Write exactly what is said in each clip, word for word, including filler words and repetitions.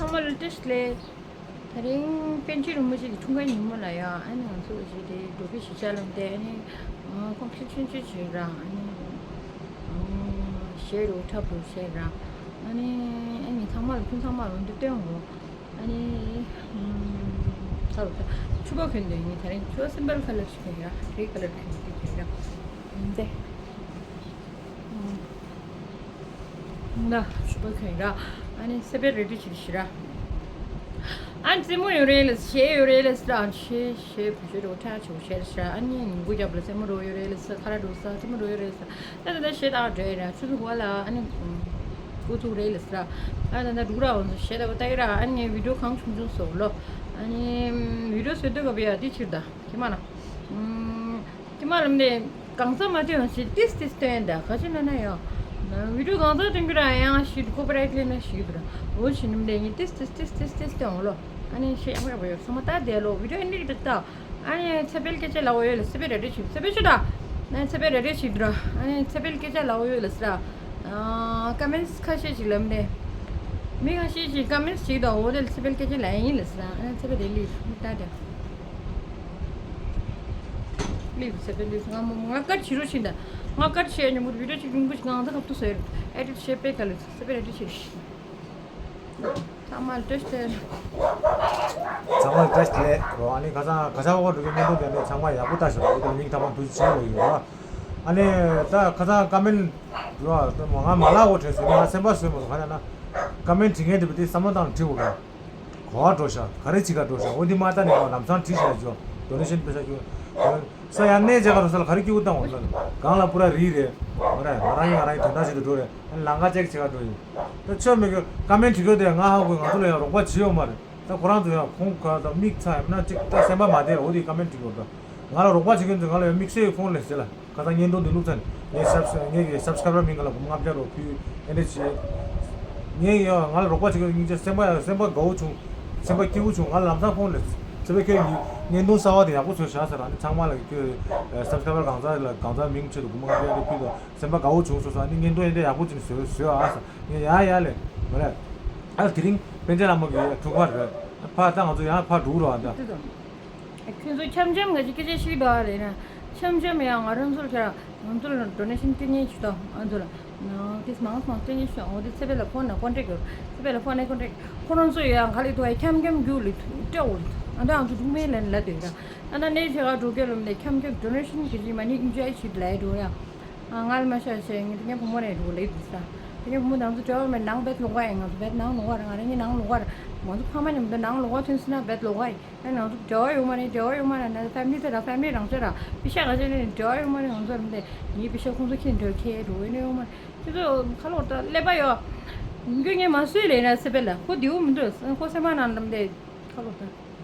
མ་ལ་བཀྲ་ཤིས་བདེ་ལེགས། དེ་རིང་པཎ་ཆེན་རིན་པོ་ཆེ་གི་འཁྲུངས་སྐར་ཉིན་མོ་ལ་ཡང་ཨ་ནི་ང་ཚོ་གཞིས་དེ་འགྲོ་ཕུད་གཞིས་ཆགས་ལམ་དེ་ཨ་ནི་ཁོང་ཁྲི་ཆུང་ཆུང་བྱོས་ར་ཨ་ནི་གཞས་རུ་འཁྲབ་རུ་བྱས་ར་ཨ་ནི་ཨ་ནི་ཚང་མ་ལ་ཁྱོད་ཚང་མ་ལ་འདི་སྟོན་འོ། ཨ་ནི། ཨམ། ད་རུ་ད་ཕྱུ་པ་གྱོན་འདོད་ཡིན། དེ་རིང་ཕྱུ་པ་སེམས་པ་ཁ་ལར་ཞིག་གྱོན་ཡ། རེད་ཁ་ལར་གྱོན་འདི་གྱོན་ཡ། འདི། ཨམ། ད་ཕྱུ་པ་གྱོན་ར། ཨ་ནི་སེ་པའི་རེ་ཌི་བྱེད་ཤི་ར། ཨ་ནི་རྩེད་མོ་ཡོད་རེད་ལ་གཞས་ཡོད་རེད་ལ་སི་ར་ཨ་ནི་གཞས་གཞས་བུ་ཤོད་རོ་ཁྲ་ཆུ་བཤད་ཤི་ར། ཨ་ནི་ཉིན་གུ་རྒྱབ་ལ་རྩེད་མོ་རོ་ཡོད་རེད་ལ་སི་ཁ་ར་འགྲོ་ས་རྩེད་མོ་རོ་ཡོད་རེད་ལ་སི། ད་ད་ད་གཞས་བཏང་འདྲ་ར་ཆུ་ཚོད་དགུ་པ་ལ་ཨ་ནི་འགོ་ཚུགས་རེད་ལ་སི་ར། ཨ་ད་ད་འགྲུག་ར་འོང་ཚོ་གཞས་ལ་བཏང་ར་ཨ་ནི་ངས་བི་ཌིའོ་གང་ཆུང་ཆུང་བཟོ་ལོ། ཨ་ནི་བི་ཌིའོ་བཟོ་དུས་སྐབས་ཡ་དེ་ཕྱིར་ད་ཁྱི་མ་ན། ཁྱི་མ་ལམ་ནས་གང་ས་མ་སྟོན་ཡང་ཞིག་ཏིས་ཏིས་སྟོན་ད་ག་ཅི་ན་ན་ཡང་། བི་ཌིའོ་གང་ས་སྟོན་གི་ར་ཡང་ཞིག་ཀོ་པི་རའིཊ་ལེན་ན་ཞིག་དུ་ར་འོ་ཞིག་ནམ་ནས་ངས་ཏིས་ཏིས་ཏིས་ཏིས་ཏིས་སྟོན་འོ་ལོ། ཨ་ནི་ཤེས་ཡག་པོ་ཡག་པོ་ཡོད་ཚང་མ་ལྟ་བསྡད་ལོ་བི་ཌིའོ་ཨེན་ཌི་ད་ལྟ། ཨ་ནི་ཚེ་འཕེལ་སྐད་ཆ་ལབ་འོ་ཡོད་ལ་ཚེ་འཕེལ་རེ་རེ་བྱེད་ཚེ་འཕེལ་ཆུ་ད། ཨ་ནི་ཚེ་འཕེལ་རེ་རེ་བྱེད་འདུག་ར། ཨ་ནི་ཚེ་འཕེལ་སྐད་ཆ་ལབ་འོ་ཡོད་ལ་སི་ར། ཨ་ཀ་མེན་ཊི་ཁ་ཤས་ཤིག་ལབ་ནས། མི་ཁ་ཤས་ཤིག་ཀ་མེན་ཊི་ཞིག་དང་འོ་དེ་ལ་ཚེ་འཕེལ་སྐད་ཆ་ལབ་ཡིན་ལ་སི་ར། ཨ་ནི་ཚེ་འཕེལ་རེ་ལི་ལྟ་དེ། ལི་ཚེ་འཕེལ་ལི་ང་མོ་ང་ཀར་བྱི་རུ་ཕྱིན་ད། ང་ཀར་བྱས་ཉོ་མོ་བི་ཌིའོ་ཅིག་རིང་པོ་ཞིག་ང་ད་ཁབ་ཏུ་ཟེར། ཨེ་ཌིཊ་བྱས་པའི་ག་ལ་ཚེ་འཕེལ་རེ་རེ་བྱེད། ཚང་མ་ལ་བཀྲ་ཤིས་བདེ་ལེགས། ཚང་མ་ལ་བཀྲ་ཤིས་བདེ་ལེགས་རོ། ཨ་ནི་ཁ་སང་ཁ་སང་འོག་འགྲོ་རྒྱུ་བརྙན་ཐུང་དེ་ནི་ཚང་མ་ཡག་པོ་ལྟ་ཞོག་འོག་ཏུ་མིང་ཐ་མ་འདུ་ཆེན་ལ་ཡོད་རོ། ཨ་ནི་ད་ཁ་སང་ཀ་མེན་ཊི་རོ་ང་མ་ལ་འོ་བྲོས་སོང་ང་སེམས་པ་བཟོས་མ་སོང་ཁ་ན་ན་ཀ་མེན་ཊི་བྲིས་མཁན་དེ་བ་དེ་བསམ་བློ་བཏང་བྲིས་འོ་རོ། གོ་བ་འགྲོ་ཤག་ག་རེ་བྱེད་ག་འགྲོ་ཤག་འོ་འདི་མ་ལྟ་ནས་ཡང་ལམ་སང་བྲིས་ཤག་ཇོ་ཌོ་ནེ་ཤན་པེ་ས་ཁྱོད། ས་ཡར་གནས་བྱེད་ག་འགྲོ་ས་ལ་ག་རེ་སྐྱིད་པོ་བཏང་འོང་ལ། གང་ལ་པུ་ར་རི་རེད། མ་རེད་ང་རང་ཡིན་ང་རང་ཡིན་དོན་དག་བྱེད་དུ་འགྲོ་རེད། ཨ་ནི་ལམ་ཁ་ཅེག་བྱེད་ག་འགྲོ་ཡིན། ད་ཆོ་མེད་གི་ཀ་མེན་ཊི་བྲིས་གི་དེ་ང་ཧ་གོ་ང་ཚོ་ལ་ཡང་རོགས་པ་བྱེད་ཡོད་མ་རེད། ད་ཁོ་རང་ཚོ་ཡང་ཁོང་ག་ད་མིག་ཚ་ཡང་ན་ཅིག་ད་སེམས་པ་མ་བདེ་ར་འོ་དེ་ཀ་མེན་ཊི་བྲིས་གི་འོ་ད། ང་ལ་རོགས་པ་བྱེད་མཁན་ཚོས་ང་ལ་ཡང་དམིགས་བསལ་ཕོན་ལས་ཟེར་ལ། ཁ་སང་བརྙན་ཐུང་འདི་བླུགས་ཚར་ནས་ངའི་སབ་ངའི་གི་སབ་སི་ཀ་རའེ་བར་མིང་ག་ལ་སྒོར་མོ་ལྔ་བརྒྱ་རོགས་ཕུལ་ཨེ་འདྲ་བྱས། ངས་ཡང་ང་ལ་རོགས་པ་བྱེད་མཁན་སྙིང་རྗེ་སེམས་པ་ཡང་སེམས་པ་དགའ་བོ་བྱུང་། སེམས་པ་སྐྱིད་པོ་བྱུང་། ང་ལ་ལམ་སང་ཕོན་ལས་ཚེ་འཕེལ་ཁྱོད་ཀྱིས་བརྙན་ཐུང་གསར་བ་དེ་ཡག་པོ་བཟོས་བཞག་ཟེར། ཨ་ནི་ཚང་མ་ལ་ཁྱོད་སབ་སི་ཀ་རའེ་བར་གང་ཚ་ལ་གང་ཚ་མིང་ཆེད་དུ་སྒོར་མོ་ལྔ་བརྒྱ་རོགས་ཕུལ་དང་སེམས་པ་དགའ་བོ་བྱུང་སོང་ཟེར། ཨ་ནི་བརྙན་ཐུང་ཨེ་འདྲ་ཡག་པོ་ཅིག་བཟོས་བཟོས་ཨ་ཟེར། ངས་ཡ་ཡ་ལས་མ་རེད། ཨ་དེ་རིང་པཎ་ཆེན་བླ་མ་གི་འཁྲུངས་སྐར་རེད། ཕར་ད་ང་ཚོ་ཡང་ཕར་འགྲོ་རོགས་ཨ་ད། ཁྱོད་ཚོ་འཆམ་འཆམ་ང་ཅིག་སྐད་ཆ་ཤིག་འདུག་ཨ་རེད་ན། འཆམ་འཆམ་ཡང་ང་རང་ཚོར་ཁྱེད་རང་ང་ཚོ་ལ་ཌོ་ནེ་ཤན་སྤྲད་མཁན་ཞིག་དང་ང་ཚོ་ལ་ཏིས་མང་མང་སྤྲད་མཁན་ཞིག་དང་འོ་དེ་ཚེ་འཕེལ་ལ་ཕོན་ན་ཀོན་ཊེག་ཡོད། ཚེ་འཕེལ་ལ་ཕོན་ན་ཀོན་ཊེག་ཁོ་རང་ཚོ་ཡང་ག་ལེ་དུ་ཨེ་འཆམ་འཆམ་རྒྱུ་ལི་སྤྲད་འོ་ལི་ཨ་ད་ང་ཚོ་སྒྲུང་མེད་ལན་ལ་དུ་ཡོད་ཨ་ད་ནས་ཁྱེད་རང་འགྲོ་སྐྱོད་ལམ་ནས་འཆམ་འཆམ་ཌོ་ནེ་ཤན་གི་ཅིག་མ་ནི་ཨིན་ཇོའི་ཞིག་ལ་འགྲོ་ཡ། ང་ལ་མ་ཤ་ཤེ་ངས་དེ་ངའི་བུ་མོ་རེད་འགྲོ་ལེ་དུ་ས་དེ་ངའི་བུ་མོ་དང་ཚོ་འབྲེལ་བ་མེད་ནང་བེད་ལོག་ག་ཡིན་ང་ཚོ་བེད་ནང་ལོག་ག་རེད་ང་རང་གཉིས་ནང་ལོག་ག་རེད་ང་ཚོ་ཕ་མ་མཉམ་དུ་ནང་ལོག་ག་ཐོན་སྲིད་ན་བེད་ལོག་ག་ཡིན། ཨ་ནང་ཚོ་འབྲེལ་བ་ཡོད་མ་རེད། འབྲེལ་བ་ཡོད་མ་རེད་ན་ཕེ་མི་ལི་དེ་ར་ཕེ་མི་ལི་རང་ཆ་ར་པི་ཤ་ག་ཆ་ནས་འབྲེལ་བ་ཡོད་མ་རེད། ང་ཚོ་རིམ་པས་ངའི་པི་ཤ་ཁོང་ཚོ་ཁྱེད་འབྲེལ་ཁྱེད་འགྲོ་ཡོད་ནས་ཡོད་མ་རེད། ཁྱེད་ཚོ་ཁ་ལོག་ད་ཀླད་པ་ཡོད། མགྱོགས་ངས་མ་བཟོས་ལས་ན་སེ་པེ་ལ་ཁོ་བདེའུ་མི་འདུག་ཁོ་སེམས་པ་ནང་རིམ་པས་ཁ་ལོག་ད།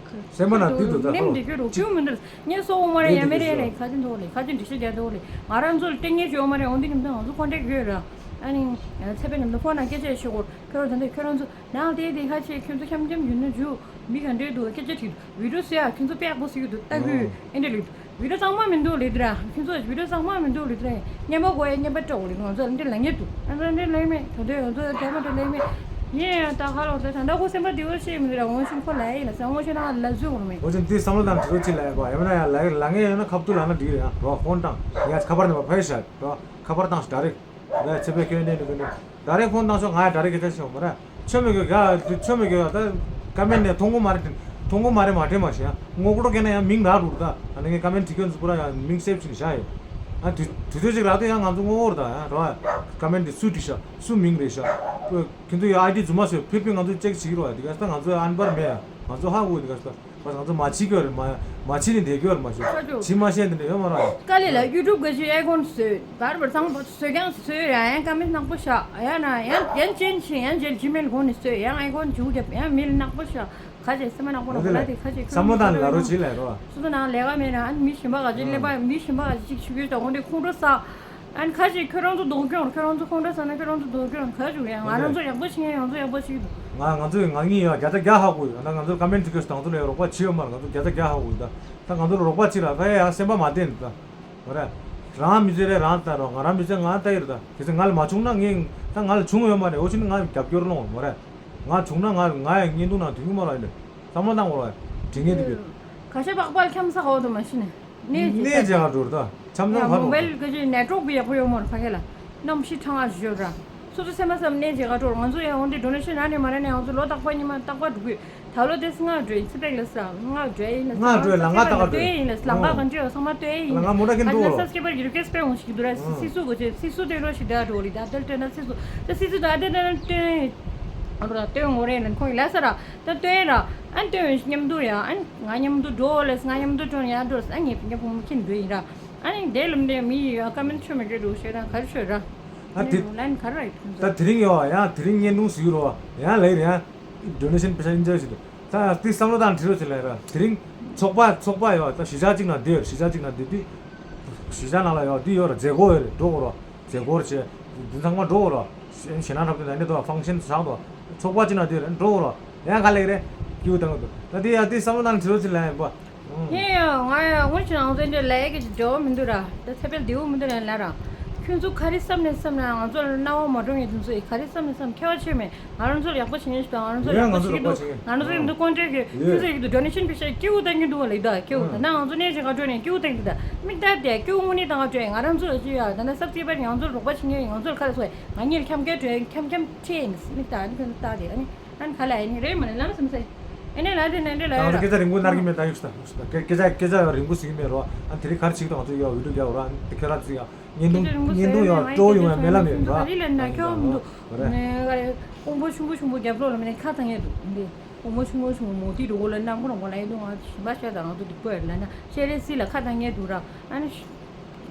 སེམས་པ་ནང་བདེ་འདུག་ད་ཁ་ནེམ་ལོག་བདེ་ཁྱོད་རོགས་ཁྱོད་མི་འདུག་ངས་སོ་འོ་མ་རེད་ཡ་མེ་རེད་ལས་ཁ་ཅིག་འདུག་ལས་ཁ་ཅིག་འདྲི་ཤེས་རྒྱ་འདུག་ལས་ང་རང་ཚོ་ལ་སྟེང་ངེས་ཤོད་མ་རེད། འོན་ཏེ་ཉིན་ཐོ་ང་ཚོ་ཁོན་ཊེག་ཡོད་ར། ཨ་ནི་སེ་པེ་ཉིན་ཐོ་ཁོ་ན་སྐད་ཆ་བཤད་གོ་ཁྱོད་རང་ད་ལྟ་ཁྱོད་རང་ཚོ། ནང་དེ་དེ་ཁ་ཆེ་ཁྱོད་ཚོ་འཆམ་འཆམ་ཡིན་ན་འཇུ། མི་ག་འདྲས་འདུག་སྐད་ཆ་དྲིས་འདུག་བི་ཌིའོ་བཟོས་ཡ་ཁྱོད་ཚོ་དཔེ་ཡག་པོ་བཟོས་ཀྱི་འདུག་ལྟ་གི་ཨེ་འདྲས་ལོས་འདུག་བི་ཌིའོ་གཙང་མ་མི་འདུག་ལོས་འདུག་ར། ཁྱོད་ཚོ་བི་ཌིའོ་གཙང་མ་མི་འདུག་ལོས་འདུག་ར། བརྙན་པ་དགོས་ཡ་བརྙན་པ་སྤྲོད་དགོས་ལོས་འདུག་ང་ཚོ་ལ་འདྲས་ལ་ངེས་འདུག་ང་ཚོ་འདྲས་ལ་མེད་ད་དུང་ང་ཚོ་འདྲས་མ་འདྲས་ལ་མེད། ཡིན་ཡང་ད་ཁ་ལོ་ད་ད་ལྟ་ཁོ་སེམས་པ་བདེ་བོ་ཤེས་མི་འདུག་ར། འོང་ཤིང་ཁོ་ལ་ཡིན་ལ་ས་འོང་ཤིང་ན་ལ་བཟོས་འོང་མེད། འོ་ཅན་དེ་བསམ་བློ་བཏང་དྲི་རོ་ཅི་ལ་ཡ་གོ་ཡ་མིན་ན་ཡ་ལ་ལ་ངེས་ཡོད་ན་ཁ་བཏུ་ལ་ན་འགྲིག་རེད་ཡ་རོ། ཧོན་དང་ཡ་ཁ་པར་ནས་མ་ཕེ་ཤ་རོ། ཁ་པར་བཏང་ཞིག་ཌ་རེག་ད་ཚེ་འཕེལ་ཁྱོད་ནས་ནི་ནི་ཌ་རེག་ཕོན་བཏང་ཤོག་ང་ཡང་ཌ་རེག་སྐད་ཆ་བཤད་མ་རེད། ཆོ་མེད་གི་ག་ཆོ་མེད་གི་ད་ཀ་མེན་ནས་མཐོང་གོ་མ་རེད། མཐོང་གོ་མ་རེད་མ་དྲན་མ་ཤེས་ཡ་ངོ་སྐོར་གན་ན་ཡང་མིང་རག་འགྲོ་ད། ཨ་ནི་ངས་ཀ་མེན་བྲིས་ཁྱོད་ཚོ་པུ་ར་ཡང་མིང་སེབ་ཕྱིན་བཞག་ཡོད། ཨ་དུས་དུས་ཚོད་ཅིག་རག་དུས་ཡང་ང་ཚོ་ངོ་བོར་ད་ཡང་རོ། ཀ་མེན་འདི་སུ་བྲིས་ཤག་སུ་མིང་རེད་ཤག་ཁྱོད་ཚོ་ཡང་ཨའི་ཌི་རྫུན་མ་བཟོས་ཕིར་ཕིར་ང་ཚོ་ཅེག་བྱེད་ཀྱི་རོ། ཡ་དེ་ག་ས་ང་ཚོ་ཨན་པར་མེད་ཡ་ང་ཚོ་ཧ་གོ་དེ་ག་ས། ང་ཚོ་མ་བྱེད་ཀྱི་ཡོད་རེད། མ་མ་བྱེད་ནས་བསྡད་ཀྱི་ཡོད་རེད་མ་གཞི། ཁ་ཅིག་བྱེད་མ་ཤེས་འདི་འདྲ་ཡོད་མ་རེད། དཀའ་ལས་ལ་ཡུ་ཊུབ་ག་ཅིག་ཨའི་ཀོན་བཟོས་བར་བར་ཚང་པོ་བཟོས་ཀྱང་བཟོས་ཡ་ཡང་ཀ་མེན་ནག་པོ་བཞག་ཡ་ན་ཡང་ཡང་ཅན་ཕྱིན་ཡང་ཇེལ་ཇི་མེལ་སྒོ་ནས་བཟོས་ཡང་ཨའི་ཀོན་ཇུ་རྒྱབ་ཡང་མེལ་ནག་པོ་བཞག་ཁ་ཅིག་སེམས་པ་ནག་པོ་ནག་པོ་ལ་དེ་ཁ་ཅིག་བསམ་བློ་བཏང་ལ་རོ་བྱེད་ལ་རོ། སོ་སོ་ནང་ལས་ཀ་མེད་ན་ཨ་ནི་མི་གཞན་པ་ག་ཅིག་ཀླད་པ་མི་གཞན་པ་ག་ཅིག་ཆུ་ཁྱོད་དང་འོན་ཏེ་ཁོང་ཁྲོ་ཟ། ཨ་ནི་ཁ་ཅིག་ཁྱོད་རང་ཚོ་སྡུག་གྱོང་ཁྱོད་རང་ཚོ་ཁོང་ཁྲོ་ཟ་ན་ཁྱོད་རང་ཚོ་སྡུག་གྱོང་ག་ཅིག་ཡང་ང་རང་ཚོ་ཡག་པོ་བྱེད་མཁན་ང་ཚོ་ཡག་པོ་བྱེད་ཀྱི་འདུག་ང་ང་ཚོ་ང་གཉིས་ཡང་བརྒྱ་ཆ་བརྒྱ་ཧ་གོ་ཡོད། ད་ང་ཚོ་ཀ་མེན་ཊི་ཁྱོད་ཚོ་དང་ཚོ་ལ་ཡང་རོགས་པ་བྱེད་ཡོད་མ་རེད། ང་ཚོ་བརྒྱ་ཆ་བརྒྱ་ཧ་གོ་ཡོད། ད་ད་ང་ཚོ་ལ་རོགས་པ་བྱེད་ར་ད་ཡ་ཡང་སེམས་པ་མ་བདེ་འདུག་ད་མོ་རེད། རང་མི་ཚེ་རེད་རང་ལྟ་རོགས་ང་རང་མི་ཚེ་ང་ལྟ་ཡི་རེད། ད་གལ་སྲིད་ང་ལ་མ་བྱུང་ན་ངས་ད་ང་ལ་བྱུང་ཡོད་མ་རེད། འོ་ཕྱིན་ང་རྒྱབ་སྐྱོར་སློང་མོ་རེད། ང་བྱུང་ན་ང་ང་ཡང་བརྙན་ཐུང་ནང་དུས་ངུ་མ་ར་ཡིན་པས་བསམ་བློ་བཏང་དགོས་ར། དྲི་ངན་དེ་བས། ག་ཤ་པག་པར་འཁྱམ་ས་གོ་དུ་མ་ཤི་ནས། གནས་ཀྱི་གནས་ཀྱི་ཧ་འགྲོ་ར་ད་འཁྱམ་ས་ཡང་ཧ་མོ་འགྲོ། བེལ་གི་ཅི་ནེ་ཊོག་གི་ཡག་པོ་ཡོད་མོ་ར་ཕ་གི་ལ། གནམ་གཤིས་གྲང་ཨ་ཞོ་ར། སོ་སོ་སེམས་པ་བསམ་གནས་ཀྱི་ཧ་འགྲོ། ང་ཚོ་ཡང་འོན་ཏེ་ཌོ་ནེ་ཤན་ཨ་ནི་མ་ར་ནས་ང་ཚོ་ལོ་རྟག་པ་ཉི་མ་རྟག་པ་འགྲོ་གི། ད་ལོ་དེ་སྔ་འགྲོ་ཡིན་ཚེ་པེག་ལ་ས་སྔ་འགྲོ་ཡིན་ན་སྔ་འགྲོ་ཡིན་ལ་ང་ཏག་ཏག་འགྲོ་ཡིན་ལ་ལང་ཀ་ག་འདྲ་ཡོད་ཚང་མ་སྟོན་ཡིན། ལ་ང་མོ་ཊ་ཁེན་ཨ་འདྲ་འགྲོ་ས་སྐྱེ་པར་གྱི་རི་ཀེ་སི་པེ་འོང་ཞིག་འདུག་ར། སི་སུ་གོ་ཆེ་སི་སུ་དེ་རོ་ཞིག་དེ་འགྲོ་ལི་ད་དེ་སྟོན་ན་སི་སུ་ད་སི་སུ་ད་དེ་ན་སྟོན་ཨ་འགྲོ་ད་སྟོན་ངོ་རེ་ལན་ཁོང་ཡིན་ལ་ས་ར་ད་སྟོན་ར། ཨ་སྟོན་མཉམ་དུ་ཡ་ཨ་ང་མཉམ་དུ་འགྲོ་ལ་ང་མཉམ་དུ་འགྲོ་ཡ་འགྲོ་ཨ་ངེ་ཕི་ཉ་ཕུང་ཁེན་འགྲོ་ཡིན་ར། ཨ་ནི་དེ་ལམ་དེ་མི་ཡ་ཀ་མེན་ཆོ་མེ་འགྲོ་འགྲོ་ཤེ་ད་ག་རེ་ཤོད་ར། ཨ་དེ་ལན་ག་ར་ཡིན་ད་དེ་རིང་ཡོ་ཡང་དེ་རིང་བརྙན་ཐུང་ཟིག་རོ་ཡང་ལ་ཡིན་ཡང་ཌོ་ནེ་ཤན་པེ་ཤ་ཡིན་ཅག་ཞིག་འདུག་ད་དེ་བསམ་བློ་བཏང་བྲིས་རོགས་བྱེད་ལ་ར། དེ་རིང་ཚོགས་པ་ཚོགས་པ་ཡོད་ད་གཞིས་ཆགས་གཅིག་ནང་བསྡད་ཡོད། གཞིས་ཆགས་གཅིག་ནང་བསྡད་དུས་གཞིས་ཆགས་ནང་ལ་ཡོད་འདི་ཡོད་ར་མཛད་སྒོ་ཡོད་རེད་འགྲོ་དགོས་ར། མཛད་སྒོ་ར་བྱས་འདི་ཚང་མ་འགྲོ་དགོས་ར། ཞེ་ན་འཁྲབ་སྟོན་ད་ནི་དོ་ཕང་ཤན་བཞག་དོ་ཚོགས་པ་གཅིག་ནང་བསྡད་ཡོད་ར་འགྲོ་དགོས་ར། ཡང་ག་ལེགས་རེད་སྐྱིད་པོ་བཏང་གི་འདུག་ད་དེ་ཡང་དེ་བསམ་བློ་བཏང་བྲིས་རོགས་བྱེད་ལ་ཡིན་པ། ངས་ཡང་ང་ཡང་དངོས་གནས་ང་ཚོ་འདྲ་ལས་ཀྱི་འབྲེལ་བ་མི་འདུག་ར། ད་ཚེ་འཕེལ་བདེ་བོ་མི་འདུག་ལན་ལ་ར། ཁྱོད་ཚོ་ག་རེ་བསམ་ནས་བསམ་ན་ང་ཚོ་ལ་སྣང་བ་མ་འགྲོ་ངེས་དེ་ཚོ་ཡིས་ག་རེ་བསམ་ནས་བསམ་ཁྱད་པར་ཆེ་མེད། ང་རང་ཚོ་ལ་ཡག་པོ་བྱེད་ངེས་ཞིག་དང་ང་རང་ཚོ་ལ་ཡག་པོ་བྱེད་ཀྱི་འདུག་ང་རང་ཚོ་ཡིན་འདུག་ཀོན་ཊེག་གི་ཁྱོད་ཚོ་ཡིན་འདུག་ཌོ་ནེ་ཤན་པེ་ཤ་སྐྱིད་པོ་བཏང་གི་འདུག་བ་ལེགས་ད་སྐྱིད་པོ་ད་ན་ང་ཚོ་གནས་ཆེ་ག་འགྲོ་ནས་སྐྱིད་པོ་བཏང་གི་འདུག་ད་མིག་ལྟ་དེ་སྐྱིད་པོ་དངོས་གནས་བཏང་ག་འགྲོ་ཡིན་ང་རང་ཚོ་ལ་ཅི་ཡ་ད་ན་སབ་སྐྱིད་པ་ང་ཚོ་ལ་རོགས་པ་བྱེད་ངེས་ང་ཚོ་ལ་ཁ་ལ་སོ་ཡ་ང་གཉིས་ལ་འཁྱམ་སྐད་འགྲོ་ཡིན་འཁྱམ་འཁྱམ་ཁྲིད་ཡིན་མིག་ལྟ་ཨ་ནི་ཁྱོད་ཚོ་ལྟ་དེ་ཨ་ནི། ཨན་ཁ་ལ་ཨེ་ནི་རེད་མ་ནི་ལམ་སེམས་སེ། ཨེ་ནི་ལ་དེ་ནན་དེ་ལ་ད་ཡོད་ང་ཚོ་སྐད་ཆ་རིང་པོ་གནང་གི་མེད་ད་ཡོད་ཤི་ད་སྐད་ཆ་སྐད་ཆ་རིང་པོ་ཟིག་མེད་རོ། ཨ་དེ་རིང་གར་ཅིག་ཏུ་ང་ཚོ་ཡོད་བི་ཌིའོ་རྒྱག་རོ། ཨ་དེ་ཁྱོད་རང་ཚོ་ཡང་བརྙན་ཐུང་སྐད་ཆ་རིང་པོ་བརྙན་ཐུང་ཟེར་ཡོད་ཡང་སྤྲོ་ཡོང་ཡ་མེད་ལ་མེད་རོ། ཨ་རི་ལ་ན་ཁྱོད་མི་འདུག་རེད། ནི་ག་རེ་ཀོང་པོ་ཆུང་པོ་ཆུང་པོ་རྒྱབ་ལོགས་ལ་མི་ནི་ཁ་ཐང་ཡས་འདུག་འདི་ཀོང་པོ་ཆུང་པོ་ཆུང་པོ་མོ་དེ་རུ་གོ་ལ་ནམ་གོ་རང་གོ་ལ་ཡས་འདུག་ང་ཞིམ་པ་ཤ་ད་ང་ཚོ་འདི་ཀོ་ཡ་ལ་ན་ཤེ་རེ་སི་ལ་ཁ་ཐང་ཡས་འདུག་ར། ཨ་ནི།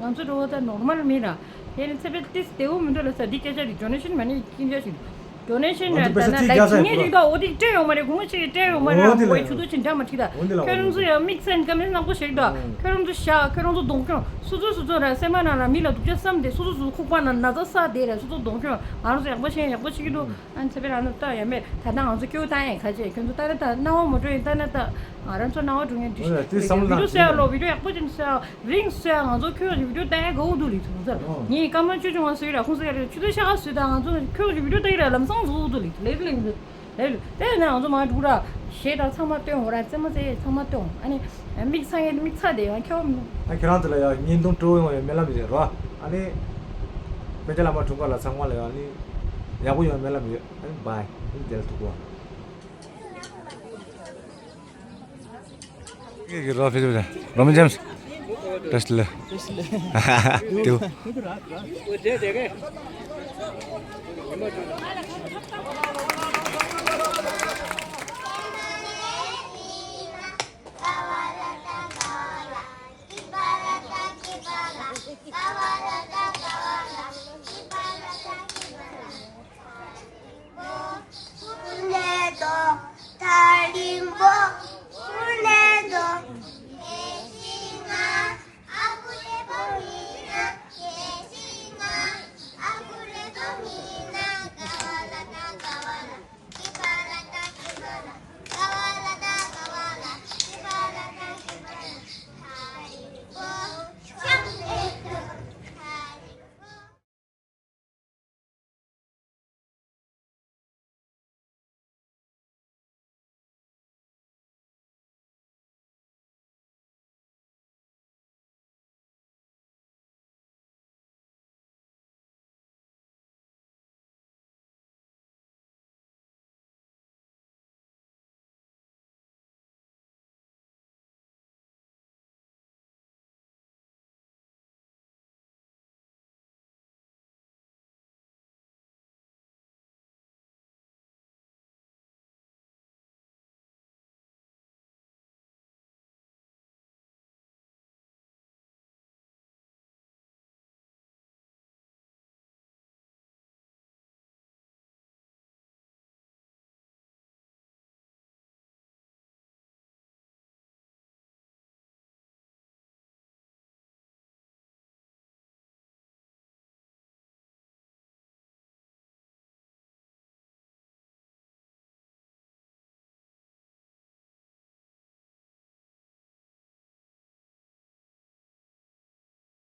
ང་ཚོ་འགྲོ་བ་ད་ནོར་མལ་མིན་ར། དེ་ནི་ཚེ་འཕེལ་ཏིས་བདེ་བོ་མི་འདུག་ལ་ས་འདི་སྐད་ཆ་རེད། ཌོ་ནེ་ཤན་མ་ནི་ཀིན་ཅ་ཞིག་ཌོ་ནེ་ཤན་ར་ད་ན་ད་ངས་ཅིག་ད་འོ་དེ་སྤྲད་ཡོང་མ་རེད། གུང་ཅིག་སྤྲད་ཡོང་མ་རེད། འོ་དེ་ལ་ཆུ་ཚོད་ཅིག་འདྲ་མ་ཁྲིད་ད། འོ་དེ་ལ་ཁྱོད་རང་ཚོ་ཡང་དམིགས་བསལ་ཀ་མེད་ནག་པོ་ཞིག་ད། ཁྱོད་རང་ཚོ་ཤ་ཁྱོད་རང་ཚོ་གདོང་ཁྱོད་སོ་སོ་སོ་སོ་ར་སེམས་པ་ནང་ལ་མི་ལ་སྡུག་ཅག་བསམ་དེ་སོ་སོ་སོ་སོ་ཁུག་པ་ནང་ན་ཚ་ས་དེ་ར་སོ་སོ་གདོང་ཁྱོད་ང་རང་ཚོ་ཡག་པོ་ཤེས་ཡག་པོ་ཤེས་ཀྱི་འདུག་ཨ་ནི་ཚེ་འཕེལ་རང་ནི་ལྟ་ཡ་མེད། ད་ལྟ་ང་ཚོ་སྐྱོ་བཏང་ཡ་ཁ་ཆེ། ཁྱོད་ཚོ་ལྟ་ན་ལྟ་སྣང་བ་མ་འགྲོ་ཡིན་ལྟ་ན་ལྟ། ང་རང་ཚོ་སྣང་བ་འགྲོ་ངེས་འདི་ཞིག་དེ་བསམ་བློ་བཏང་བི་ཌིའོ་བཟོ་ཡ་ལོ་བི་ཌིའོ་ཡག་པོ་ཅན་བཟོ་ཡ་རིང་བཟོ་ཡ་ང་ཚོ་ཁྱོད་ཀྱི་བི་ཌིའོ་ལྟ་ཡ་དགའ་བོ་འདུག་ལི་ཐུང་ཚར། ངས་སྐར་མ་བཅུ་བཅུ་ང་བཟོས་ར་ཁོང་ཚོ་ཡ་རེ་ཆུ་ཚོད་ཤ་ཁ་བཟོས་ད་ང་ཚོ་ཁྱོད་ཀྱི་བི་ཌིའོ་ལྟ་ཡི་ར་ལམ་སང་བཟོ་འདུག་ལི་ལེགས་ལེགས་ལེགས་ལེགས་ལེགས། དེ་ནས་ང་ཚོ་མ་འགྲོ་ར་ཞེ་དྲག་ཚང་མ་སྟོན་འོ་ར་རྩེད་མོ་རྩེ་ཚང་མ་སྟོན་ཨ་ནི་མིག་ཚ་ངེས་མིག་ཚ་དེ་ཡང་ཁྱོད་ཨ་ཁྱེད་རང་ཚོ་ལ་ཡང་བརྙན་ཐུང་སྤྲོ་ཡོང་བའི་སྨོན་ལམ་ཡོད་རོ། ཨ་ནི་དཔེ་ཆ་བླ་མ་འཁྲུངས་སྐར་ལ་ཚང་མ་ལ་ཡང་ནི་ཡག་པོ་ཡོང་བའི་སྨོན་ལམ་ཡོད། ཨ་ནི་བཱའི། ཨ་ནི་དེ་ལ་ཐུག་གོ། Robin James. Tesla. Tesla.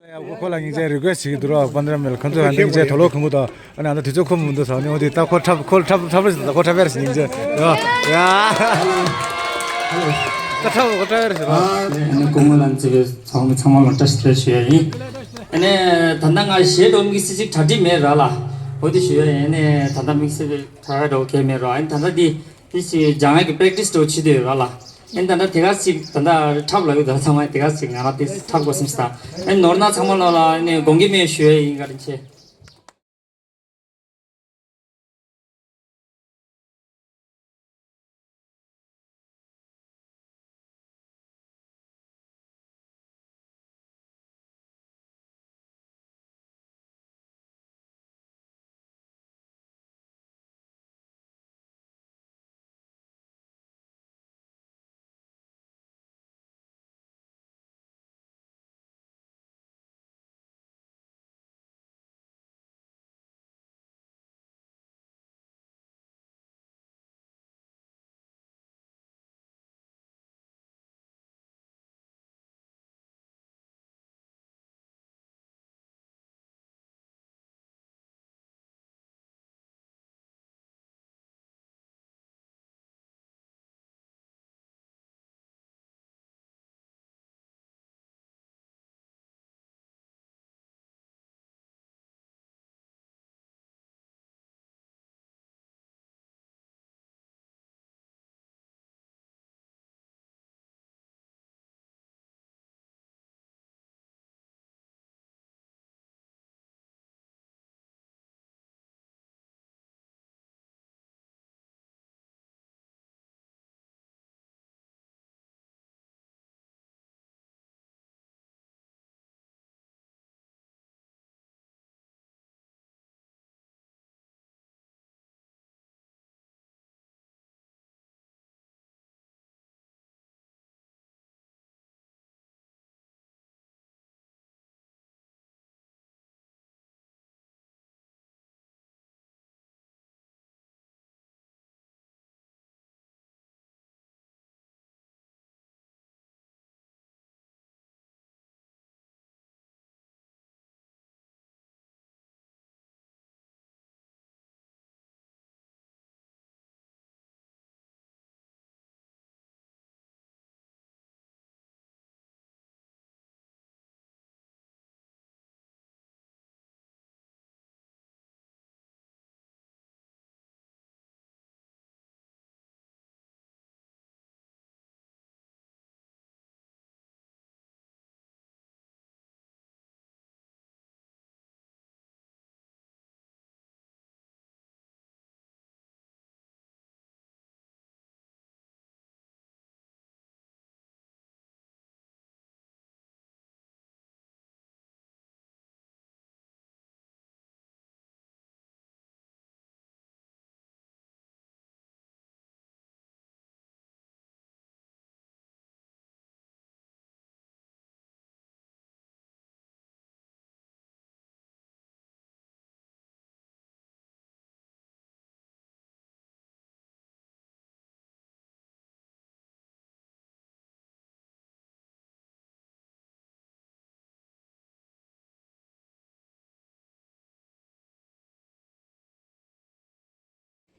ཡ། ཁོ་ལ་སྙིང་རྗེ་རི་ཀུ་ཨེ་སི་ཊི་བྱེད་ཀྱི་འདུག་ར། པན་དྲ་མེལ་ཁོ་ཚོ་ཡང་སྙིང་རྗེ་དོ་ལོ་ཁོང་གི་དང་། ཨ་ནི་ཨ་ད་དུས་ཚོད་ཁོམ་མི་འདུག་ཟེར་ནས། འོ་དེ་ད་ཁོ་འཁྲབ་ཁོ་འཁྲབ་འཁྲབ་རེད་ཟེར། ད་ཁོ་འཁྲབ་ཡ་རེད་ཟེར། སྙིང་རྗེ། ཡ་ཡ། ད་འཁྲབ་ཁོ་འཁྲབ་ཡ་རེད་ཟེར་ར། ཨ་ནི་སྐུ་ངོ་ལ་ཚེ་གི་ཚང་མ་ཚང་མ་ལ་བཀྲ་ཤིས་བདེ་ལེགས་ཞུ་ཡ་ཡིན། ཨ་ནི་ད་ལྟ་ང་གཞས་སྒྲོག་མི་སི་ཅིག་གྲ་སྒྲིག་མེད་ར་ལ། འོ་དེ་ཞུ་ཡ་ཡིན། ཨ་ནི་ད་ལྟ་དམིགས་བསལ་གྲ་སྒྲིག་གལ་མེད་ར། ཨ་ནི་ད་ལྟ་དེ། དེ་ཞིག་སྦྱང་ཡག་གི་པེ་རེག་ཊི་སི་འགྲོ་བྱེད་དུ་ཡོད་ར་ལ། ཨེ་ད་ལྟ་དེ་ག་ཞིག་ད་ལྟ་འཁྲབ་ལ་ཡོད། ད་ཚང་མ་དེ་ག་ཞིག་ང་རང་དེ་འཁྲབ་དགོས་བསམ་སྟེ། ཨེ་ནོར་ན་ཚང་མ་ལོ་ལ་ཨེ་ནས་དགོངས་འགལ་མེད་ཞུ་ཡ་ཡིན། བཀའ་དྲིན་ཆེ།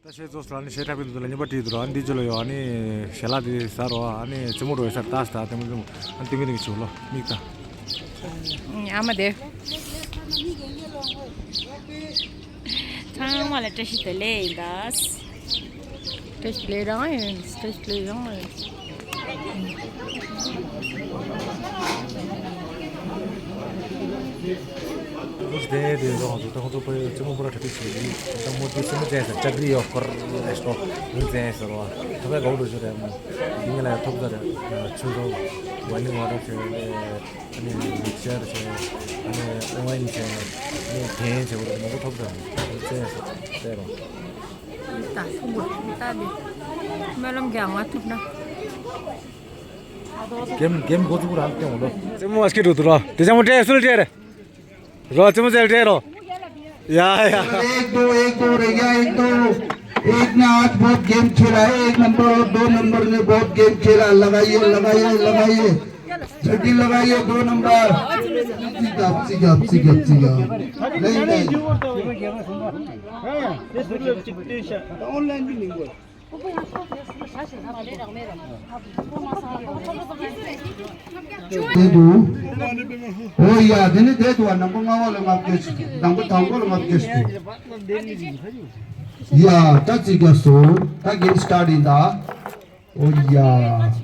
ད་ཞེས་ཚོགས་ལ་ནི་ཞེས་ཁྲབ་པའི་འདུག་ལ་ཉེས་པ་བྲིས་འདུག་ཨ་འདི་ཚོ་ལ་ཡོད། ཨ་ནི་ཞལ་ལག་འདི་ཟ་རོ། ཨ་ནི་རྩེད་མོ་རོ་ཡོད་སར་ལྟ་སྟ་དེ་མོ་དེ་མོ་ཨ་ནི་དེ་མི་དེ་མི་ཆུ་ལོ་མིག་ལྟ། ཨ་མ་དེ། ཚང་མ་ལ་བཀྲ་ཤིས་བདེ་ལེགས་ཡིན་ད། བཀྲ་ཤིས་བདེ་ལེགས་རང་ཡིན། བཀྲ་ཤིས་བདེ་ལེགས་རང་ཡིན། ཁོ་ཚོ་དེ་དེ་རོགས་ཚོ་ད་ཁོ་ཚོ་པའི་རྩེད་མོ་པོ་ར་གྲ་སྒྲིག་བྱེད་ཀྱི་ད་མོ་དེ་སེམས་ཅན་ཟེར་ལྕགས་རི་ཡོད་སྐོར་ཨེ་ཤོ་ཡིན་ཙན་ཟེར་བ་ད་པའི་གོ་འགྲོ་ཞུ་རེད་མོ། དེ་ངས་ལ་ཐོབ་ཚར་ཆུ་རོ་ཝ་ལིང་བ་ར་ཟེར་ཨ་ནི་མིག་ཤར་ཟེར་ཨ་ནི་ཨོ་ཝན་ཟེར་ཨ་ནི་གན་ཟེར་བ་ར་མང་པོ་ཐོབ་ཚར་ཙན་ཟེར་རོ། ད་ཐུག་གོ་ད་དེ་སྨོན་ལམ་རྒྱག་ང་ཐུབ་ན། གེམ་གེམ་འགོ་ཚུགས་རང་སྐྱོང་ལོ། རྩེད་མོ་མ་སྐྱེ་འགྲོ་འདུག་རོ། དེ་ཅང་མོ་སྤྲད་སུ་ལ་སྤྲད་རེད། རོ་རྩེད་མོ་རྩེ་ལ་སྤྲད་རོ། ཡ་ཡ། एक दो, एक दो रह गया, एक दो। एक ने आज बहुत गेम खेला है, एक नंबर और दो नंबर ने बहुत गेम खेला। लगाइए, लगाइए, लगाइए, जल्दी लगाइए, दो नंबर। རྩིས་རྒྱབ་རྩིས་རྒྱབ་རྩིས་རྒྱབ་རྩིས་རྒྱབ། ལེགས་ལེགས། དེ་འདུག་ཨོ་ཡ། དེ་ནི་དེ་འདུག་ཨ། ནམ་པ་ལྔ་པ་ལ་ལྔ་བརྒྱ་ཞིག་དང་པོ་དང་པོ་ལ་ལྔ་བརྒྱ་ཞིག་ཡ། ད་རྩིས་རྒྱབ་སོང་། ད་གེམ་སི་ཊར་ཊི་ཡིན་ད། ཨོ་ཡ།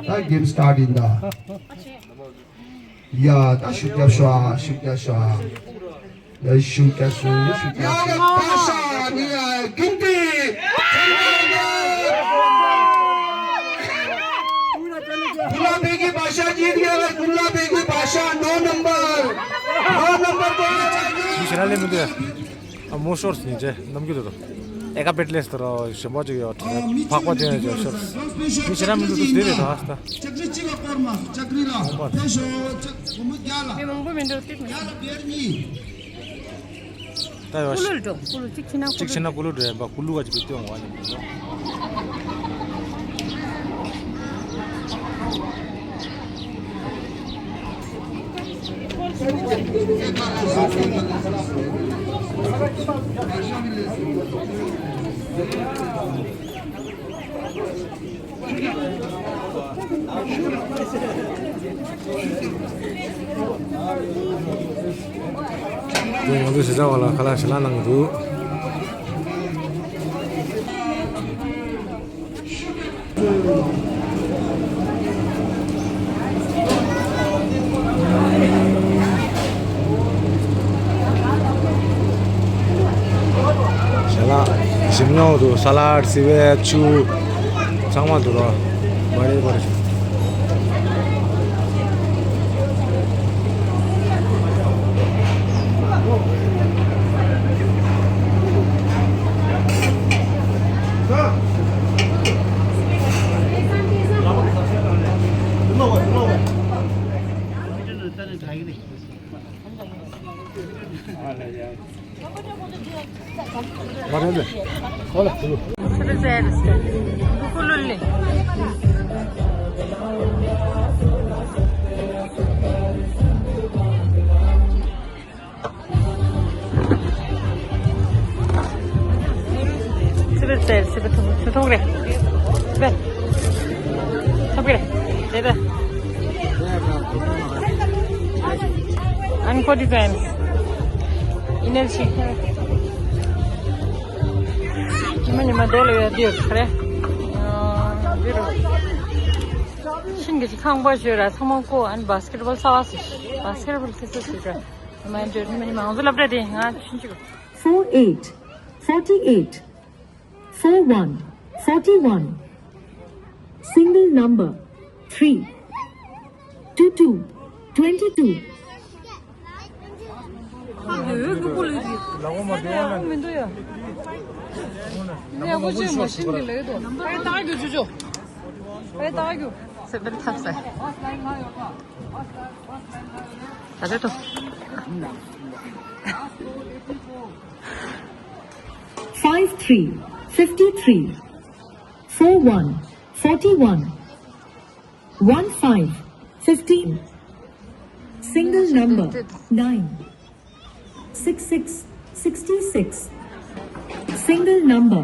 ད་གེམ་སི་ཊར་ཊི་ཡིན་ད། ཡ། ད་ཤུགས་རྒྱབ་ཤོག་ཨ། ཤུགས་རྒྱབ་ཤོག་ཨ། ཡ། ཤུགས་རྒྱབ་སོང་། ཤུགས་རྒྱབ་སོང་། ཡ། ཕ་ཤ་ནི་ཡ། གིན་ཏི། ཀུན་ལ་བེ་གི་ཕ་ཤ་ཇིད་ག་ཡ། ཀུན་ལ་བེ་གི་ཕ་ཤ། ནོ་ནམ་བར། ནོ་ནམ་བར་གོ། ཞེ་དྲག་ལས་མི་འདུག་ཡ། ཨ། མོ་ཤོར་སྙིང་རྗེ་རྣམ་འགྱུར་དུ། ཨེ་ཀ་བེད་ལེས་དུ་རོ་ཞིམ་པོ་ཅིག་ཡོད། ཕག་པ་ཅན་ཡོད་ཤོར། མི་ཞེ་དྲག་མི་འདུག་དུ་དེ་རེད་ད་ཨ་སྟ། ལྕགས་རི་གཅིག་ལ་སྐོར་མ་ལྕགས་རི་ལ་ཕེ་ཤོ་ལྕགས་མི་མང་པོ་མི་འདུག་ཏིག་མི་ཡ་ལ་བེར་གཉིས། ད་ཡོད། ཀུ་ལུ་འགྲོ། ཀུ་ལུ་གཅིག་ཕྱིན་ན་ཀུ་ལུ། གཅིག་ཕྱིན་ན་ཀུ་ལུ་འགྲོ་ཡིན་པ། ཀུ་ལུ་ག་ཅིག་བེད་སྟོན་འོང་བ་ཡིན། ང་ཚོ་གཞིས་ཆགས་པ་ལ་ཁ་ལག་ཞལ་ལག་གནང་གི་འདུག་ཞལ་ལག་ཞིམ་ཉོག་འདུག་ས་ལཱཌ། སི་ཝེཌ། ཆུ། ཚང་མ་འདུག་རོ། བ་རེ་བ་རེ། སི་པན་སི་པན་སི་པན་ཐུང་ཐུང་རེད། སི་པན་ཐུང་རེད། རེད་པས། ཨན་ཁོ་ཌི་ཛའིན་ཨི་ནར་ཇི། ཉི་མ་ཉི་མ་དེ་ལ་ཡོད་དུས་རེད། འདི་རུ་ཤིང་གི་ཁང་པ་ཞོད་ར་ཚང་མ་བཀོ། ཨན་བྷ་སི་ཀེ་ཊི་བྷོལ་ས་བ་སི་བྷ་སི་ཀེ་ཊི་བྷོལ་སི་སི་སི་ར། མ་འཇོར་ནི་མ་ནི་མང་ཚོ་ལབ་ར་དེ་ང་ཆུན་ཆུ། Four eight, forty eight, four one, forty one, single number, three, two two, twenty two. ལག་པ་མ་བདེ་བ་ན། མི་འདུག་ཡ། ནས་ཡག་པོ་ཅིག་མ་ཤེས་ཀྱི་ལས་དོ། ཨེ་ད་རྒྱུ་ཅུ་ཅོ། ཨེ་ད་རྒྱུ། སེ་བེན་ཐབ་སེ། ད་རེད་དོ། Five three, fifty three, four one, forty one, one five, fifteen, single number, nine, six six, sixty six, single number,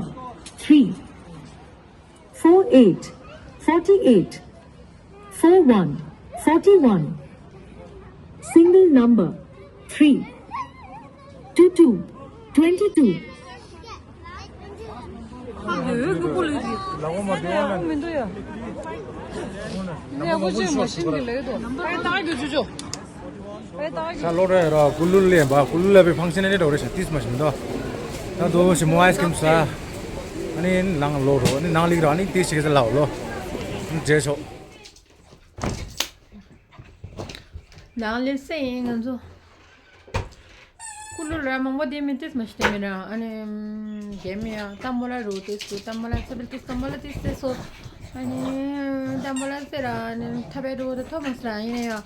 three, four eight, forty eight, four one, forty one, single number, three, two two, twenty two. ལག་པ་མ་བདེ་བ་ན། མི་འདུག་ཡ། ནས་ཡག་པོ་ཅིག་མ་ཤེས་ཀྱི་ལས་དོ། ཨེ་ད་རྒྱུ་ཅུ་ཅོ། ས་ལོ་རེ་ར་ཀུ་ལུ་ལེན་པ། ཀུ་ལུ་ལ་པའི་ཕང་ཤན་ནས་འགྲོ་རེ་ཤ་ཏིས་མ་ཤིན་དོ། ད་དོ་ཞི་མོ་ཨའི་སི་ཀྲིམ་ཟ། ཨ་ནི་ནང་ལོ་རོ། ཨ་ནི་ནང་ལིག་ར། ཨ་ནི་ཏིས་ཤིག་ཟ་ལའོ་ལོ། རྗེས་ཆོག་ནང་ལེ་སེ་ཡིན་ང་ཚོ། ཀུ་ལུ་ལ་མང་པོ་དེ་མི་ཏིས་མ་ཤི་དེ་མི་ར། ཨ་ནི་རྒན་མི་ཡ་ཏམ་བོ་ལ་རུ་ཏིས་ཏུ། ཏམ་བོ་ལ་ཚེ་བིལ་ཏིས། ཏམ་བོ་ལ་ཏིས་ཏེ་སོ། ཨ་ནི་ཏམ་བོ་ལ་ཚེ་ར། ཨ་ནི་ཐ་བེ་རུ་ཏ་ཐོ་མ་སི་ར། ཡིན་ཡ་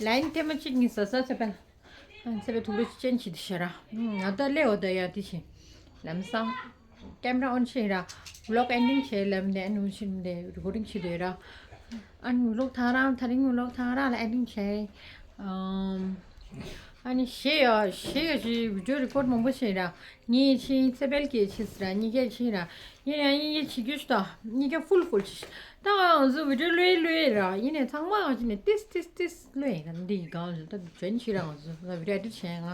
ལའིན་ཐེ་མ་ཅིག་ནི་ས་ས་ཚེ་བེལ། ཨ་ནི་ཚེ་བེལ་ཐུག་རེ་ཅན་ཆི་དི་ཤ་ར། ང་ད་ལེ་འོ་ད་ཡ་དི་ཆི་ལམ་སང་། ཀེམ་ར་ཨོན་ཆེ་ར། ཝི་ལོག་ཨེན་ཌིང་ཆེ་ལམ་ནས་ཨན་ཝུན་ཤིན་དེ་རི་ཀོར་ཌིང་ཆེ་དེ་ར། ཨན་ཝི་ལོག་ཐང་རང་ཐ་རིང་ཝི་ལོག་ཐང་རང་ལ་ཨེན་ཌིང་ཆེ། ཨམ། ཨ་ནི་གཞས་ཡ་གཞས་ཡ་ཅིག་བི་ཌིའོ་རི་ཀོཌ་མང་པོ་བྱས་ར། ངས་ཕྱིན་ཚེ་འཕེལ་གྱིས་ཕྱིན་ར། གཉིས་ཀས་ཕྱིན་ར། ཡིན་ཡང་གཉིས་ཀས་བྱེད་རྒྱུ་ཞིག་དང་གཉིས་ཀས་ཕུལ་ཕུལ་བྱེད། ད་ང་ཚོ་བི་ཌིའོ་བླུགས་བླུགས་ར། ཡིན་ནའི་ཚང་མ་ང་ཅིག་ནས་ཏིས་ཏིས་ཏིས་བླུགས་ཡིན། ད་འདི་གང་ཞིག་ད་བྱོན་ཕྱིན་ར། ང་ཚོ་ང་བི་ཌིའོ་ཨེ་ཌིཊ་བྱས་ང་།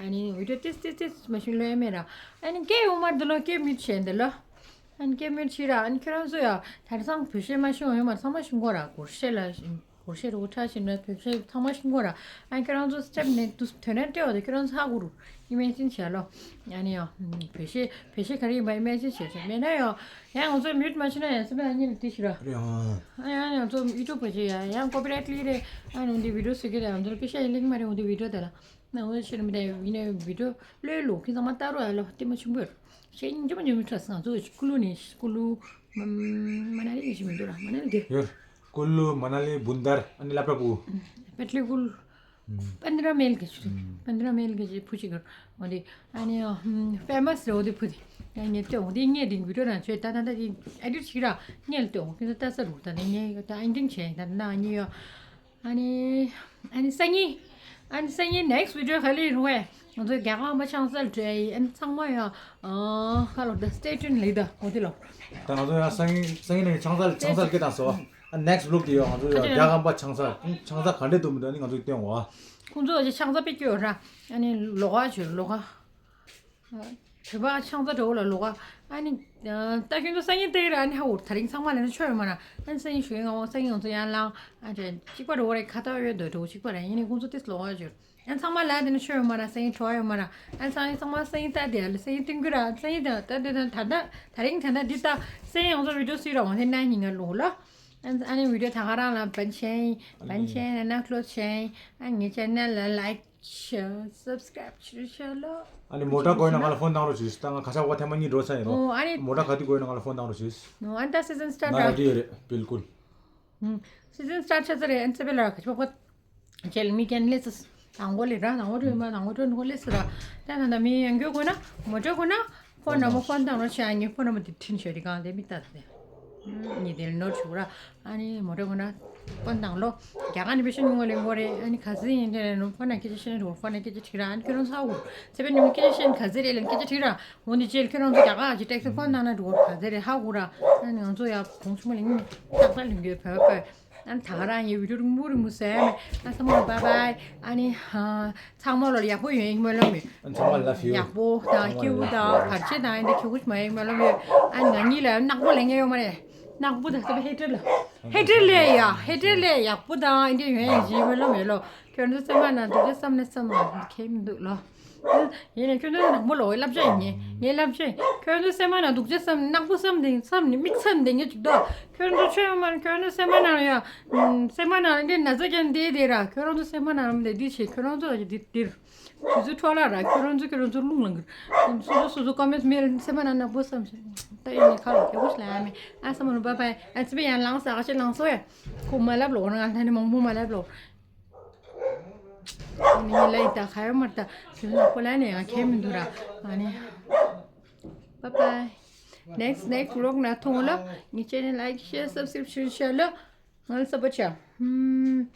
ཨ་ནི་བི་ཌིའོ་ཏིས་ཏིས་ཏིས་མ་ཤིན་བླུགས་ཡ་མེད་ར། ཨ་ནི་སྐད་ཡོང་མར་འདི་ལོ་སྐད་མིད་བྱས་འདི་ལོ། ཨ་ནི་སྐད་མིད་བྱེད་ར། ཨ་ནི་ཁྱོད་རང་ཚོ་ཡ་དེང་སང་བོད་གཞས་མ་ཤེས་ཡོད་མ་རེད། ཚང་མ་ཤེས་གོ་ར། སྒོར་གཞས་ལ། སྒོར་གཞས་རུ་ཁྲ་ཞིག་ན་བོད་གཞས་ཚང་མ་ཤེས་གོ་ར། ཨ་ཁྱོད་རང་ཚོ་སྟེབ་ནས་དུ་དོན་ར་སྤྲད་བ་དེ་ཁྱོད་རང་ཚོ་ཧ་གོ་རུ་ཨི་མེ་ཇིན་བྱས་ལོ། ཨ་ནི་ཡང་བོད་གཞས་བོད་གཞས་ག་རེ་ཡིན་པ་ཨི་མེ་ཇིན་བྱས་བྱས་མེད་ན་ཡང་། ཡང་ང་ཚོ་མིའུ་ཊི་མ་བྱས་ན་ཡང་སེམས་པ་ཡང་གཉིད་ལ་དེ་ཞིག་ར། རེད་ཨང་། ཨ་ཡང་ང་ཚོ་ཡུ་ཊུབ་པ་ཞིག་ཡང་ཡང་ཀོ་པི་རའེ་ཊི་ལི་རེད། ཨ་ནི་འདི་བི་ཌིའོ་སུ་གི་རེད། ང་ཚོ་སྐད་ཆ་ཡང་གླེང་མ་རེད། འོ་འདི་བི་ཌིའོ་དེ་ལ། ན་འོ་ཤེས་ར་མི་དེ་ཡིན་ནའི་བི་ཌིའོ་བླུགས་ལོ། ཁྱེད་ཚང་མ་ལྟ་རོགས་ཡ་ལོ། ལྟད་མོ་ཆེན་པོ་ཡོད། ཤེས་ཉིན་ཅི་མ་ཉི་མ་ཁྲ་སང་ཚོ་ཀུ་ལུ་ནས་ཀུ་ལུ་མ་མ་ན་ལི་ཡིན་ཞིག་མི་འདུག་ར། མ་ན་ལི་དེ། ཡོད། ཀུ་ལུ་མ་ན་ལི་བུན་དར་ཨ་ནི་ལབ་ར་པུ། པེ་ཏི་ལི་ཀུལ། པེན་དྲ་མེལ་གི་ཞིག་པེན་དྲ་མེལ་གི་ཞིག་བུ་ཞིག་གི་འོ་དེ། ཨ་ནི་ཕེ་མ་སི་རེད། འོ་དེ་བུ་དེ་ཡང་ངས་ལྟོས། འོ་དེ་ངས་དེ་བི་ཌིའོ་རང་བྱོས་ད་ད་ད་དེ་ཨེ་ཌིཊ་ཞིག་ར། ངས་ལྟོས། འོ་ཁྱེད་ཚོ་ལྟ་ས་རུ་ད་དེ་ངས་ད་ཨེ་ཌིཊ་བྱས་ད་ད་ངས་ཡོ། ཨ་ནི། ཨ་ནི་སང་ཉིན། ཨ་ནི་སང་ཉིན་ནེག་སི་ཊི་བི་ཌིའོ་ག་ལེ་རུ་བས། ང་ཚོའི་རྒྱ་གར་པ་ཆང་ས་ལ་འགྲོ་ཡ་ཡིན། ཨ་ནི་ཚང་མ་ཡང་། ཨ་ཧ་ལོ་ད་སི་ཊེ་ཊུན་ལེགས་ད་འོ་དེ་ལོ། ད་ང་ཚོ་ཡང་སང་ཉིན་སང་ཉིན་ནས་ཆང་ས་ཆང་ས་ལ་སྐད་བཏང་སོ། ཨ་ནེག་སི་ཊི་བི་ལོག་དེ་ཡོད། ང་ཚོ་ཡང་རྒྱ་གར་པ་ཆང་ས་ཆང་ས་ག་འདྲས་འདུག་མི་འདུག་ཨ་ནི་ང་ཚོ་སྟོན་འོ། ཁོང་ཚོ་ཅིག་ཆང་ས་དཔེ་སྐྱོ་ར། ཨ་ནི་ལོག་ག་བྱོས་ལོག་ག་བོད་པ་ཆང་ས་འདྲ་བོ་ལ་ལོག་ག་ཨ་ནི། ད་ཁྱོད་ཚོ་སང་ཉིན་ལྟ་གི་ར། ཨ་ནི་ཧ་འུར་ད་རིང་ཚང་མ་ལ་ནི་ཆོ་ཡོད་མ་ར། ཨ་ནི་སང་ཉིན་ཞུ་གི་ང་འོ་སང་ཉིན་ང་ཚོ་ཡང་ལང་ཨ་ཅེ་གཅིག་པ་འགྲོ་བ་རེད། ཁ་ཏ་ཡོད་འདོད་འགྲོ་གཅིག་པ་ར། ཡིན་ནི་ཁོང་ཚོ་ཏིས་ལོག་ག་བྱོས། ཨ་ནི་ཚང་མ་ལ་དེ་ནི་ཆོ་ཡོད་མ་ར། སང་ཉིན་གྲོ་ཡོད་མ་ར། ཨ་ནི་སང་ཉིན་ཚང་མ་སང་ཉིན་ལྟ་དེ་ལ་སང་ཉིན་སྟོན་གི་ར། སང་ཉིན་ད་ད་ད་ད་ད་ད་རིང་ད་ད་འདི་ལྟ་སང་ཉིན་ང་ཚོ་བི་ཌིའོ་སུས་ར་འོང་དེ་ན་ཉིན་ང་ལོག་ལ། ཨ་ནི་ཨ་ནི་བི་ཌིའོ་ད་ག་རང་ལ་བན་ཆེན་བན་ཆེན་ན་ན་ཀློ་ཆེན་ཨ་ངའི་ཆེ་ནལ་ལ་ལའིཀ། ཤེར་སབ་སི་ཀ་རའིབ་བྱེད་རོགས་བྱས་ལོ། ཨ་ནི་མོ་ཊ་དགོས་ན་ང་ལ་ཕོན་བཏང་རོགས་བྱེད། ད་ང་ཁ་ཤགས་པ་ཐེངས་མ་གཉིས་འགྲོ་ཚར་ཡིན་རོ། ཨོ་ཨ་ནི། མོ་ཊ་ག་དུས་དགོས་ན་ང་ལ་ཕོན་བཏང་རོགས་བྱེད། ཨོ་ཨ་ནི་ད་སི་ཛན་སི་ཊར་ཊ་ང་རེ་ཌི་ཡོད་རེད་བིལ་ཀུལ། ཨུམ། སི་ཛན་སི་ཊར་ཊ་ཆ་ཚ་རེད། ཨན་ཚེ་བེ་ལ་ཁ་ཆོག་པ་ཅེལ་མི་ཀན་ལེ་སི་དང་གོ་ལེ་ར་དང་གོ་ཊོ་མ་དང་གོ་ཊོ་ནི་གོ་ལེ་སི་ར། ད་ད་ད་མི་ཡང་གོ་དགོས་ན་མོ་ཊ་དགོས་ན་ཕོན་ནང་མོ་ཕོན་བཏང་རོགས་བྱེད། ཨ་ནི་ཕོན་ནང་མོ་དེ་ཁྲིན་ཤོད་དེ་གང་དེ་མི་ལྟ་ཚེ། ཉི་དེར་ནོར་བྱུང་ར། ཨ་ནི་མོ་ཊ་ཁོ་ན་ཕོན་བཏང་ལོ། རྒྱ་གར་ནས་པེ་ཤན་ཉུང་བ་ལེན་གོ་རེད། ཨ་ནི་ག་ཚོད་ཡིན་དེ་ནས་ཕོན་ནང་སྐད་ཆ་བཤད་ན་འགྲོ། ཕོན་ནང་སྐད་ཆ་དྲིས་ར། ཨ་ནི་ཁྱོད་རང་ཚོ་ཧ་གོ། ཚེ་པའི་ཉིན་སྐད་ཆ་བཤད་ན་ག་ཚོད་རེད་ལབ་སྐད་ཆ་དྲིས་ར། འོ་ནི་རྗེས་ཁྱོད་རང་ཚོ་རྒྱ་གར་གྱི་ཊེག་སི་ཕོན་བཏང་ན་འགྲོ་ག་ཚོད་རེད་ཧ་གོ་ར། ཨ་ནི་ང་ཚོ་ཡ་གོང་ཆུང་མ་ལེན་ནས་ཏག་ཏག་ལེན་རྒྱུ་བོད་པ། ཨ་ནི་ད་ག་རང་ཡི་བི་ཌིའོ་རིང་མོ་རིང་མོ་བཟོས་མེད། ཨ་ཚང་མ་བྷའི་བྷའི། ཨ་ནི་ཧ། ཚང་མ་ལོ་ཡག་པོ་ཡོད་ཡིན་མོལ་ལོ་མེད། ཚང་མ་ལ་ཕིའོ། ཡག་པོ་དང་སྐྱིད་པོ་དང་བར་ཆད་དང་ཨེ་འདྲ་ཁྱོད་ཀུ་ཅི་མ་ཡིན་མོལ་ལོ་མེད། ཨ་ནི་ང་གཉིས་ལ་ནག་པོ་ལེན་ཡོད་མ་རེད། ནག་པོ་དང་ས་བ་ཧེ་ཏྲེ་ལ། ཧེ་ཏྲེ་ལ་ཡ་ཧེ་ཏྲེ་ལ་ཡག་པོ་དང་ཨེ་འདྲ་ཡོད་ཡིན་ཞིག་མོལ་ལོ་མེད་ལོ། ཁྱོད་ཚོ་སེམས་མ་ན་འདུག་གི་བསམ་ནས་བསམ་མ་ཁེལ་མི་འདུག་ལོ། ཡིན་ནའི་ཁྱོད་ཚོ་ནག་པོ་ལོ་བསླབ་བྱ་ཡིན་ངེས་ངའི་བསླབ་བྱ་ཡིན། ཁྱོད་ཚོ་སེམས་མ་ན་འདུག་ཅེས་བསམ་ནག་པོ་བསམ་དེ་བསམ་ནི་མིག་བསམ་དེ་ངས་ཅིག་ལྟོས། ཁྱོད་ཚོ་ཆོས་མ་ཁྱོད་ཚོ་སེམས་མ་ན་ཡ། སེམས་མ་ན་འདི་ན་ཚ་ཅན་དེ་དེ་ར། ཁྱོད་རང་ཚོ་སེམས་མ་ན་འདི་འདི་བྱེད། ཁྱོད་རང་ཚོ་འདི་འདིར་དུས་ཚོད་འཕྲོ་བརླག་ར། ཁྱོད་རང་ཚོ་ཁྱོད་རང་ཚོ་རླུང་ལངས་གི། སོ་སོ་སོ་སོ་ཀོ་མེན་ཊི་མེད་སེམས་མ་ན་ནག་པོ་བསམ་ཞིག་ད་ཡིན་ནི་ཁ་ལོ་ཁྱོད་ཁུ་ལ་ཡ་མེད། ཨ་སམ་ལོ་བྷའི་བྷའི། ཨ་ཚེ་པའི་ཡང་ལངས་ས་ཨ་ཅེ་ལངས་སོ་ཡ། ཁོ་མ་ལབ་ལོ་ང་ད་ནི་མང་པོ་མ་ལབ་ལོ། ཨ་ནི་ངས་ལབ་ཡིན་ད་ག་ཡོད་མ་རེད་ད། དེ་ནི་ཁོ་ལ་ནི་ཡང་ཁྱད་མི་འདུག་ར། ཨ་ནི། Bye bye. Next next vlog ན་ཐུང་ལ་ངའི་ཆེ་ནལ་ལའིཀ་ཤེར་སབ་སི་ཀ་རའིབ་བྱེད་ཤ་ལ། ང་ལ་སབ་པོ་ཆ། ཧུམ།